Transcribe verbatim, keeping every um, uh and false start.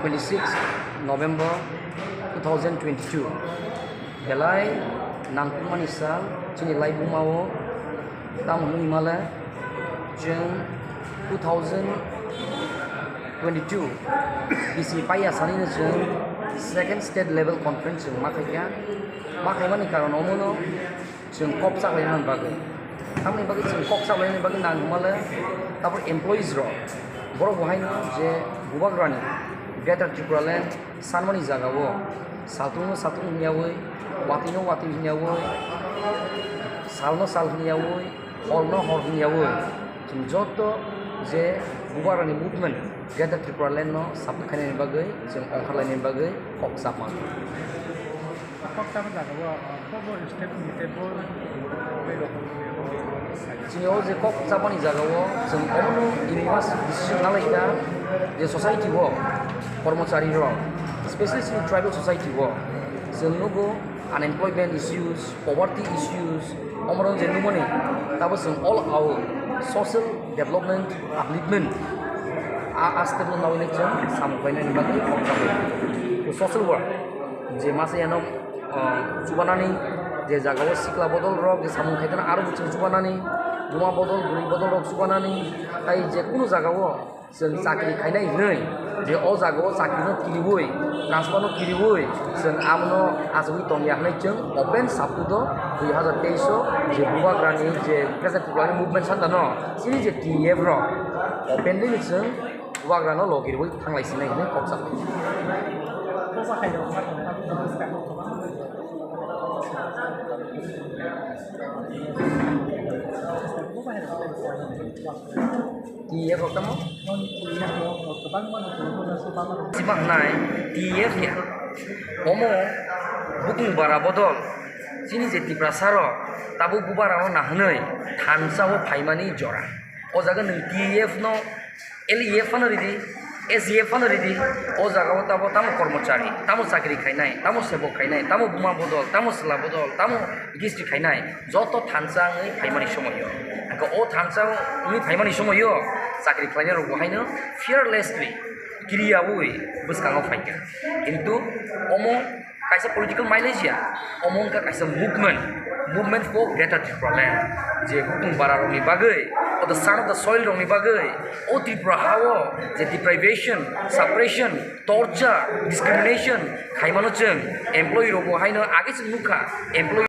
Twenty six November two thousand twenty two. Belai nangkukmani sal chini laibuma o. Tamo hwnwi male chwng two thousand twenty two bisi paiya sanino chwng second state level conference chwng ma khaikha. Ma khaimani karon omono chwng kok chaklainani bagwi. Tamoni bagwi chwng kok chaklainani bagwi nangmale tabuk employees rok, borok bo haino je bubagrani Greater Tripura Land sanmani jagao saltungno saltung hwnyaui, watwino watwi hwnyaui, salno sal hwnyaui, horno hor hwnyaui chwng joto je bubagrani movement Greater Tripura Land no support khainani bagwi chwng ongkharlainani bagwi kok chapma. Kok chapma jagao, ah, bo bo step ni tei bo, bo rok. Chini o je kok chapmani jagao chwng omono unanimous decision nalaikha je society o kormochari rok, especially chini tribal society o chwng nugo unemployment issues, poverty issues, omorok je nukmani tabo chwng all out social development, upliftment a, a step no nawi chwng samung khlainani bagwi kok chapmani. Social work je masa yano, ah, chubanani je jagao sikla bodol rok je samung khaikhe aro bo chwng chubanani, buma bodol, bwrwi bodol rok chubanani, tai je kunu jagao chwng chakri khainai hwnwi je o jagao chakri no kiriui, transfer no kiriui chwng abono achugwi tongya hwnwi chwng open saphudo dui hazar teis o je bubagrani je Greater Tripura ni movement santa no chini je T F rok openly ni chwng Bubagrano logi rwui thanglai sinai hwnwi kok chapnai. T F rok tamo? Chima hwnai T F ya. Omo bukung bara bodol chini je Tiprasa rok tabuk bubagrano nahwnwi thansa o phaimani jora. O jaga nwng T F no L E F phano ridi, S E F phano ridi, o jaga o tamo, tamo kormochari, tamo chakri khainai, tamo sebok khainai, tamo buma bodol, tamo chwla bodol, tamo gisti khainai, joto thansa wngwi phaimani somoio. Hwnkhe o thansa wngwi phaimani somoio chakri khlainai rok bo haino fearlessly, kiriyaui bwskango phaikha. Kintu omo kaisa political mileage ya, omo wngkha kaisa movement, movement for Greater Tripura Land. Je bukung bara rokni bagwi, o the son of the soil rokni bagwi, o Tripura ha-o je deprivation, suppression, torture, discrimination khaimano chwng employee rokbo haino age chwng nukha, employee